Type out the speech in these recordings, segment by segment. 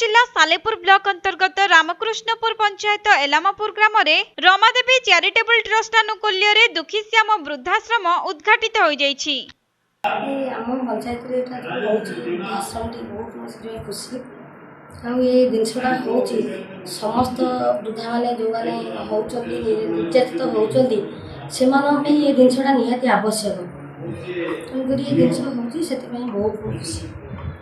ଜିଲ୍ଲା ସାଲେପୁର ବ୍ଲକ ଅନ୍ତର୍ଗତ ରାମକୃଷ୍ଣପୁର ପଞ୍ଚାୟତ ଏଲାମପୁର ଗ୍ରାମରେ ରମାଦେବୀ ଚ୍ୟାରିଟେବଲ ଟ୍ରଷ୍ଟ ଆନୁକୂଲ୍ୟରେ ଦୁଃଖୀଶ୍ୟାମ ବୃଦ୍ଧାଶ୍ରମ ଉଦ୍ଘାଟିତ ହୋଇଯାଇଛି। ଏ ଆମ ପଞ୍ଚାୟତରେ ଏଇଟା ଯେଉଁ ହେଉଛି ବୃଦ୍ଧାଶ୍ରମଟି, ବହୁତ ମୁଁ ସେଥିପାଇଁ ଖୁସି। ଆଉ ଏ ଜିନିଷଟା ହେଉଛି ସମସ୍ତ ବୃଦ୍ଧାମାନେ ଯେଉଁମାନେ ହେଉଛନ୍ତି, ନିର୍ଯାତିତ ହେଉଛନ୍ତି, ସେମାନଙ୍କ ପାଇଁ ଏ ଜିନିଷଟା ନିହାତି ଆବଶ୍ୟକ। ତେଣୁକରି ଏ ଜିନିଷ ହେଉଛି, ସେଥିପାଇଁ ବହୁତ ଖୁସି।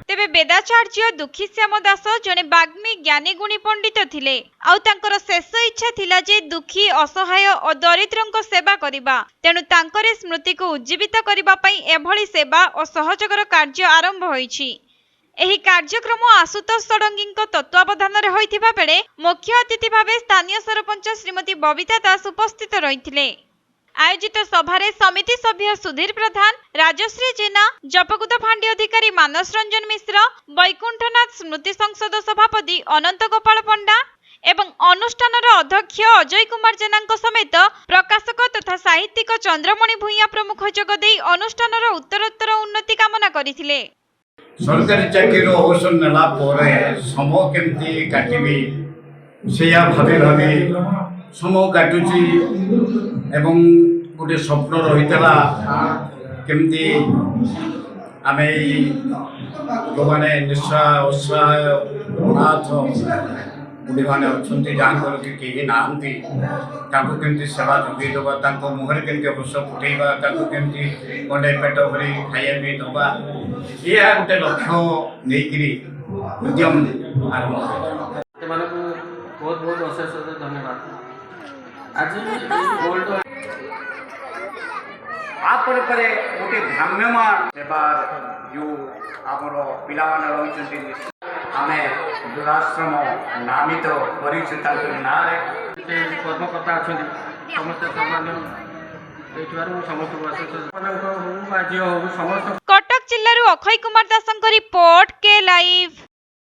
ତେବେ ବେଦାଚାର୍ଯ୍ୟ ଦୁଃଖୀଶ୍ୟାମ ଦାସ ଜଣେ ବାଗ୍ମୀ, ଜ୍ଞାନୀ, ଗୁଣୀ ପଣ୍ଡିତ ଥିଲେ। ଆଉ ତାଙ୍କର ଶେଷ ଇଚ୍ଛା ଥିଲା ଯେ ଦୁଃଖୀ, ଅସହାୟ ଓ ଦରିଦ୍ରଙ୍କ ସେବା କରିବା। ତେଣୁ ତାଙ୍କରି ସ୍ମୃତିକୁ ଉଜ୍ଜୀବିତ କରିବା ପାଇଁ ଏଭଳି ସେବା ଓ ସହଯୋଗର କାର୍ଯ୍ୟ ଆରମ୍ଭ ହୋଇଛି। ଏହି କାର୍ଯ୍ୟକ୍ରମ ଆଶୁତୋଷ ଷଡ଼ଙ୍ଗୀଙ୍କ ତତ୍ତ୍ୱାବଧାନରେ ହୋଇଥିବା ବେଳେ ମୁଖ୍ୟ ଅତିଥି ଭାବେ ସ୍ଥାନୀୟ ସରପଞ୍ଚ ଶ୍ରୀମତୀ ବବିତା ଦାସ ଉପସ୍ଥିତ ରହିଥିଲେ। ଆୟୋଜିତ ସଭାରେ ସମିତି ସଭ୍ୟ ସୁଧୀର ପ୍ରଧାନ, ରାଜଶ୍ରୀ ଜେନା, ଜପକୁଦ ଫାଣ୍ଡି ଅଧିକାରୀ ମାନସ ରଞ୍ଜନ ମିଶ୍ର, ବୈକୁଣ୍ଠନାଥ ସ୍ମୃତି ସଂସଦ ସଭାପତି ଅନନ୍ତ ଗୋପାଳ ପଣ୍ଡା ଏବଂ ଅନୁଷ୍ଠାନର ଅଧ୍ୟକ୍ଷ ଅଜୟ କୁମାର ଜେନାଙ୍କ ସମେତ ପ୍ରକାଶକ ତଥା ସାହିତ୍ୟିକ ଚନ୍ଦ୍ରମଣି ଭୂଇଁଆ ପ୍ରମୁଖ ଯୋଗଦେଇ ଅନୁଷ୍ଠାନର ଉତ୍ତରୋତ୍ତର ଉନ୍ନତି କାମନା କରିଥିଲେ। ସରକାରୀ ଚାକିରିରୁ ଅବସର ନେଲା ପରେ ସମୟ କେମିତି କାଟିବି, ସେଇଆ ଭାବି ଭାବି ସମୟ କାଟୁଛି। ଏବଂ ଗୋଟେ ସ୍ୱପ୍ନ ରହିଥିଲା, କେମିତି ଆମେ ଏଇ ଯେଉଁମାନେ ନିଃସହାୟ, ଅସହାୟ, ଅନାଥ ବୁଢ଼ୀମାନେ ଅଛନ୍ତି, ଯାହାଙ୍କର କି କେହି ନାହାନ୍ତି, ତାଙ୍କୁ କେମିତି ସେବା ଯୋଗାଇ ଦେବା, ତାଙ୍କ ମୁହଁରେ କେମିତି ହସ ଫୁଟେଇବା, ତାଙ୍କୁ କେମିତି ଗଣ୍ଡେ ପେଟ ଭରି ଖାଇବା ପାଇଁ ଦେବା, ଏହା ଗୋଟେ ଲକ୍ଷ୍ୟ ନେଇକିରି ଉଦ୍ୟମ ଆରମ୍ଭ କରିଥିଲା। ସେମାନଙ୍କୁ ବହୁତ ବହୁତ ଅଶେଷ ଅଶେଷ ଧନ୍ୟବାଦ। ଆଜି ଏଇ ଗୋଲ୍ଡ ତାପରେ ପରେ ଗୋଟେ ଭ୍ରାମ୍ୟମାଣ ସେବା, ଯେଉଁ ଆମର ପିଲାମାନେ ରହିଛନ୍ତି, ଆମେ ବୃଦ୍ଧାଶ୍ରମ ନାମିତ କରିଛୁ ତାଙ୍କ ନାଁରେ। ଯେତେ କର୍ମକର୍ତ୍ତା ଅଛନ୍ତି, ସମସ୍ତେ ସମ୍ମାନ ଦେଇଥିବାରୁ ମୁଁ ସମସ୍ତଙ୍କୁ ଅଶେଷ ମାନଙ୍କ ହଉ ବା ଝିଅ ହଉ, ସମସ୍ତ କଟକ ଜିଲ୍ଲାରୁ ଅକ୍ଷୟ କୁମାର ଦାସଙ୍କ ରିପୋର୍ଟ, କେ ଲାଇଭ୍।